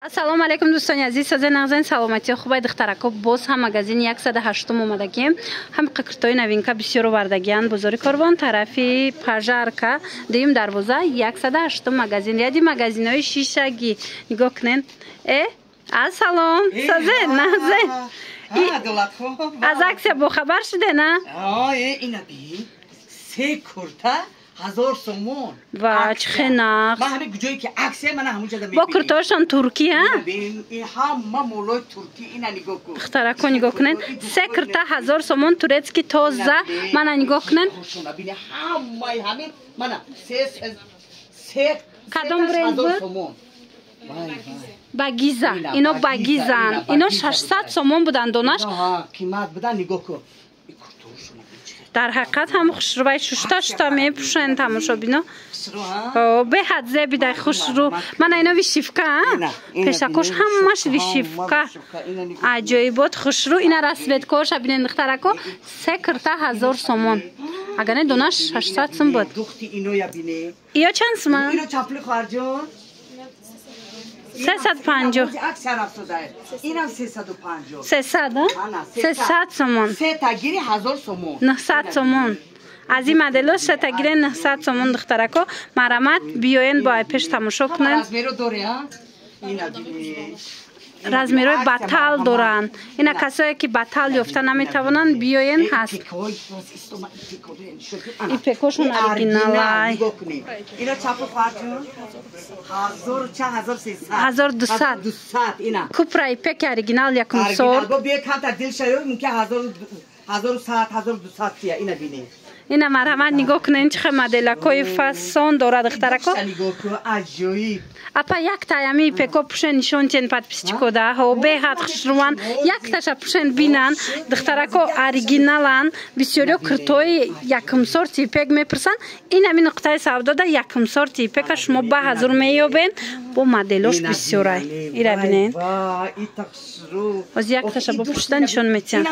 Ассалому алайкум, дӯстони азиз, сазен нағзен, саломатӣ хубай, духтарако. Боз ҳам магазини 108 омадагием. Ҳам куртои новинка бисёр овардагиянд. Бозори Корвон, тарафи Пожарка, дуюм дарвоза, 108 магазин. Ряди магазинҳои шишагӣ нигоҳ кунен. Ассалом, сазен нағзен, аз акция бохабар шуде на? Се курта 1000 сомон. Ва чӣ хел нағз! Ман ҳамин ҷое ки акция, мана ҳамунҷода. Бо куртаҳошон туркӣ, а? Ҳама молои туркӣ, ина нигоҳ кун. Духтарако, нигоҳ кунед, се курта 1000 сомон, турецкий, тоза. Мана, нигоҳ кунед. Ҳамаи ҳамин, мана, се. Кадом бренд буд? Багиза. Ино Багизаан. Ино 600 сомон буданд донаш. Қимат будан, нигоҳ кун. Дар ҳақиқат ҳам хушрӯвай, шушта шута мепӯшанд тамошобино, беҳад зебидай, хушрӯ. Мана, ино вышивка, пешакош ҳамаш вышивка, аҷоибот, хушрӯ. Ина расцветкоша бинен, духтарако. Се кирта 1000 сомон, агар не, донаш 600 сум буд. Иё чанд сума? 350. 300, 300 сомон, 900 сомон. Аз ин модело сета гире, 900 сомон. Духтарако, марамат, биёен, бо айпеш тамошо кунен. Размерҳои батал доранд. Ина касое ки батал ёфта наметавонанд, биёен, ҳаст. Ипекошон оригиналай. 1200. Купра ипеки оригинал, якум сорт. Ина марҳамат, нигоҳ кунед, чӣ хел моделакҳои фасон дорад, духтарако. Апа, якта ами ипеко пӯшен, нишон тиен подписчикода. Ҳо, беҳад хушрӯван. Якташа пӯшен, бинан, духтарако, оригиналан. Бисёриё киртои якумсорти ипек мепурсанд. Ин ами нуқтаи савдода якумсорти ипека шумо ба ҳазур меёбен. Бо моделош бисёрай. Ира бинен, ҳозир якташа бо пӯшида нишон метиҳам.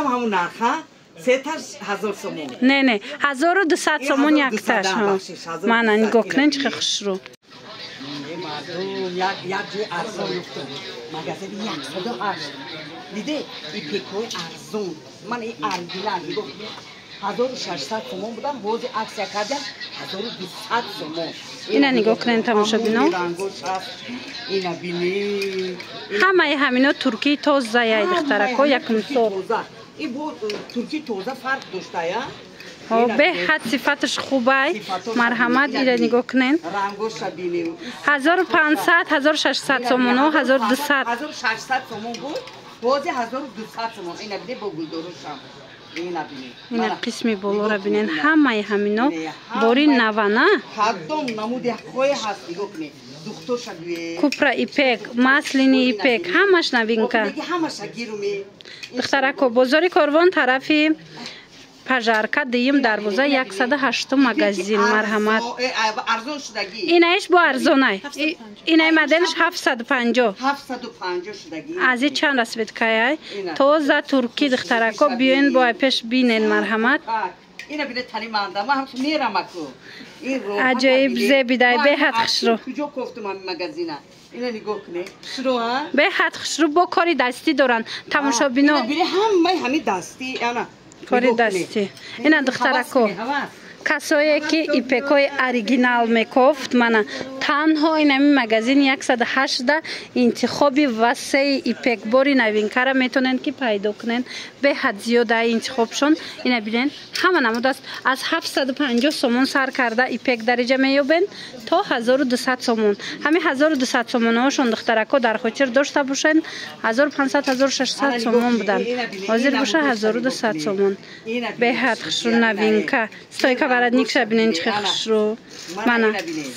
Не, 1200 сомон якташ. Мана, нигоҳ кунен, чӣ хел хушрӯ. Як ҷои арзон ёфтам, магазини 108. Диде, ипекҳои арзон. Ман и оригинал нигоҳ, 1600 сомон будам, ҳозир акция кардам, 1200 сомон. Ина нигоҳ кунен, тамошобино, ҳамаи ҳамино туркии тозаяй, духтарако, якумсор. И бо туркии тоза фарқ доштая. Беҳад сифаташ хубай. Марҳамат, ира нигоҳ кунен, 1500, 1600 сомоно, 1200. 1600 сомон буд, бози 1200 сомон. Ина бине, бо гулдорушам. Ина қисми болора бинен, ҳамаи ҳамино бори навана. Кадом намуди хои ҳаст, нигоҳ кунед. Купра ипек, маслини ипек, ҳамаш новинка. Духтарако, бозори Корвон, тарафи Пожарка, дуюм дарвоза, 108 магазин. Марҳамат. Инаиш бо арзонай. Инаи моделш 750. Аз и чанд расцветкаяй, тоза туркӣ. Духтарако, биёен, бо пеш бинен. Марҳамат. Аҷоиб зебидай, беҳад хушрӯ, беҳад хушрӯ. Бо кори дастӣ доранд, тамошобино, кори дастӣ. Ина, духтарако, касое ки ипекҳои оригинал мекофт, мана, танҳо инами магазини 108 интихоби васеи ипекбори новинкара метавонед ки пайдо кунед. Беҳад зиёда интихобшон. Ина бинед, ҳама намуд аст. Аз 750 сомон сар карда ипек дариҷа меёбед то 1200 сомон. Ҳамин 1200 сомонҳошон, духтарако, дар хотир дошта бошед, 1500, 1600 сомон буданд, ҳозир боша 1200 сомон. Беҳад хушрӯ, новинка. Стойка воротникша бинен, чӣ хел хушрӯ. Мана,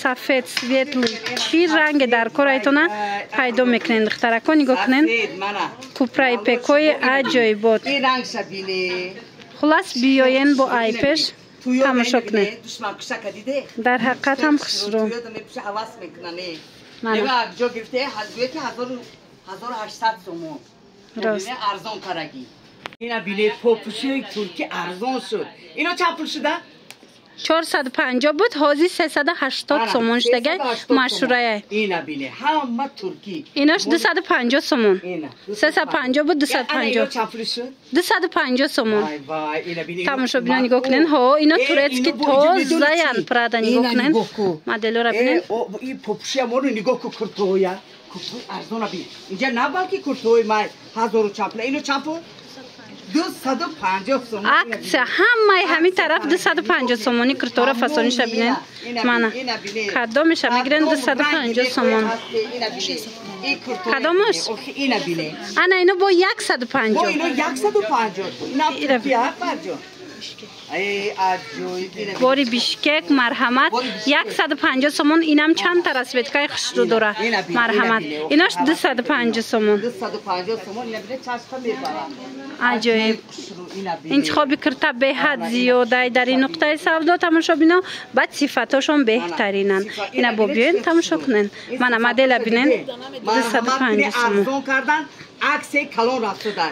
сафед, светлый, чӣ ранге дар кор айтона пайдо мекунен. Духтарако, нигоҳ кунен, купра ипекҳои аҷоибот. Хулас, биёен, бо айпеш тамошо кунед. Дар ҳақиқат ҳам хушрӯ. Мана, рост. Ина билет, попуши турки арзон шуд. Ино чанд пул шуда? 450 буд, ҳозир 380 сомон шудагай машурая. Ина бине, ҳама туркӣ. Инаш 250 сомон. 350 буд, 250. 250 сомон. Тамошобино нигоҳ кунен. Ҳо, ино турецкий тозаян Прада нигоҳ кунен. Моделора бинен. И попушия моро нигоҳ ку куртоя. Куртои арзона бин. Инҷа на балки куртои май 1000 чанд пул. Ино чанд пул? 250 сомон. Акция ҳамаи ҳамин тараф 250 сомони куртора фасониша бинен. Мана. Кадомеша мегирен 250 сомон. Кадомаш? Ана ино бо 150. Бо ино 150. На 50. Бори Бишкек марҳамат 150 сомон. Инам чанд та расцветкаи хушрӯ дора. Марҳамат. Инош 250 сомон. 250 сомон. Ина бине чашта мебарад. Аҷоиб. Интихоби кирта беҳад зиёдай дар ин нуқтаи савдо тамошобино, баъд сифатошон беҳтаринанд. Ина бо биёен тамошо кунен. Мана модела бинен 250 сомон.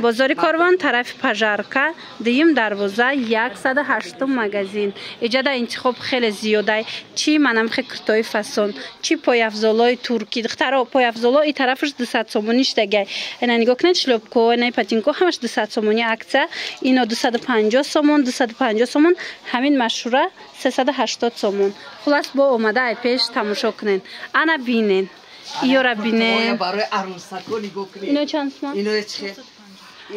Бозори Корвон тарафи Пожарка, дуюм дарвоза, 108 магазин. Иҷада интихоб хеле зиёдай. Чӣ манамхе киртои фасон, чӣ пойафзолои туркӣ. Духтаро, пойафзоло и тарафаш 200 сомонӣ шудагай. Ина нигоҳ кунед, шлёпко, ина патинко ҳамаш 200 сомонӣ акция. Ино 250 сомон, 250 сомон, ҳамин машура 380 сомон. Хулас бо омада ай пеш тамошо кунед. Ана бинен. Иёра бинем. Барои арӯсако нигоҳ кунед. Ино чанд сомон? Ино чӣ?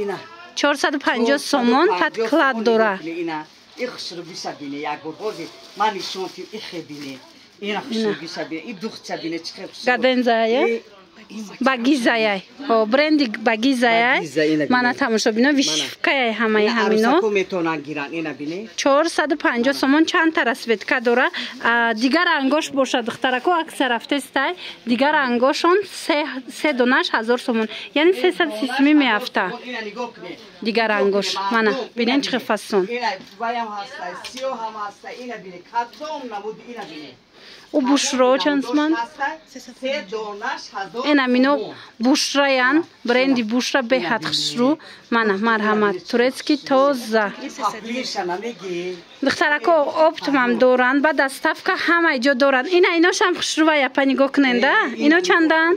Ина 450 сомон подклад дора. Ина и хушрӯбиша бине, як бор ҳозир ман нишон тим, ихе бине. Ина хушрӯбиша бине, и духча бине, чӣ хел хушрӯ. Гадензая? Багизаяй. О, бренди Багизаяй. Мана тамошобино вишивкаяй ҳамаи ҳамино. Арӯсако метавонанд гиранд, ина бине. 450 сомон чанд та расцветка дора. Дигар ангош бошад, духтарако, акция рафтестай. Дигар ангошон се донаш 1000 сомон. Яъне 330 сомон меафта. Дигар ангош. Мана бинен чӣ фасон. Ина ваям ҳастай, сиёҳ ҳам ҳастай, ина бине, кадом намуд ина бине. У бушро чанд сомон? Ина мино бушраян, бренди Бушра беҳад хушрӯ. Мана марҳамат, турецкий тоза. Духтарако оптомам доранд, ба доставка ҳамаи ҷо доранд. Ина иношам хушрӯва япа нигоҳ куненда. Ино чандан?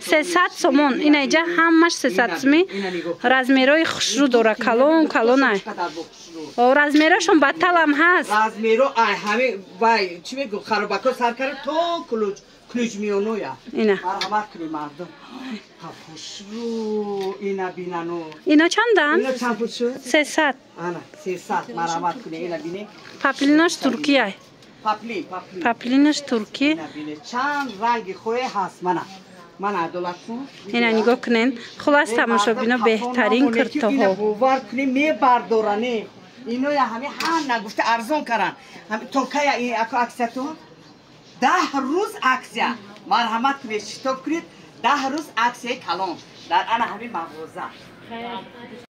300 сомон. Ина иҷа ҳамаш 300 сомӣ. Размерои хушрӯ дора, калон калонай. Размерошон баталам ҳаст. Размеро ай ҳами вай чӣ мегӯ, харобако сар карда то кулуҷ кулуҷ миёноя. Ина. Марҳамат кунед мардум. Хушрӯ ина бинану. Ино чандан? Ино чанд пул шуд? 300. Ана 300 марҳамат кунед, ина бине. Паплинош туркияй. Паплин, паплин. Паплинош туркӣ. Ина бине чанд ранги хоҳе ҳаст мана. Мана адолатку. Ина нигоҳ кунен. Хулас тамошобино беҳтарин киртоҳо. Бовар кунед мебардоране. Иноя ҳами ҳам нагуфта арзон каран. То кая ин аксиятон? 10 рӯз аксия. Марҳамат кунед, шитоб кунед. 10 рӯз аксияи калон дар ана ҳамин мағоза.